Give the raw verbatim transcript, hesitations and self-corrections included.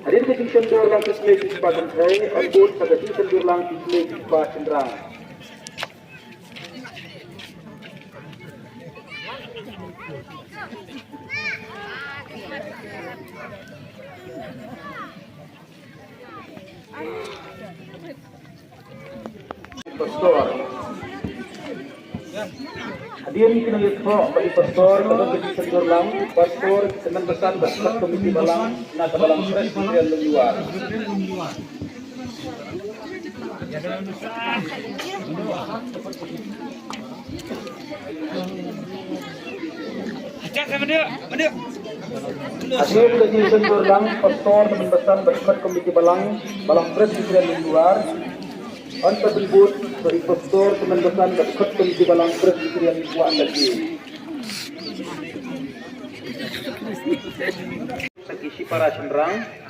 Hadien ka jingsyndur lang ki kmie ki kpa kynthei, on bud sa ka jingsyndur lang ki kmie ki kpa shynrang. Pastor. Hadien ki nongïathoh bad i pastor, ka don ka jingsyndur lang, pastor, ki tymmen basan bad ki komiti balang na ka Balang Presbyterian Lyngliwar. Hadien ka jingsyndur lang, pastor, tymmen basan bad ki komiti balang, Balang Presbyterian Lyngliwar. Yn sa pynbud ba i pastor, tymmen basan bad ki komiti balang Presbyterian Lyngliwar. Sa ki shipara shynrang.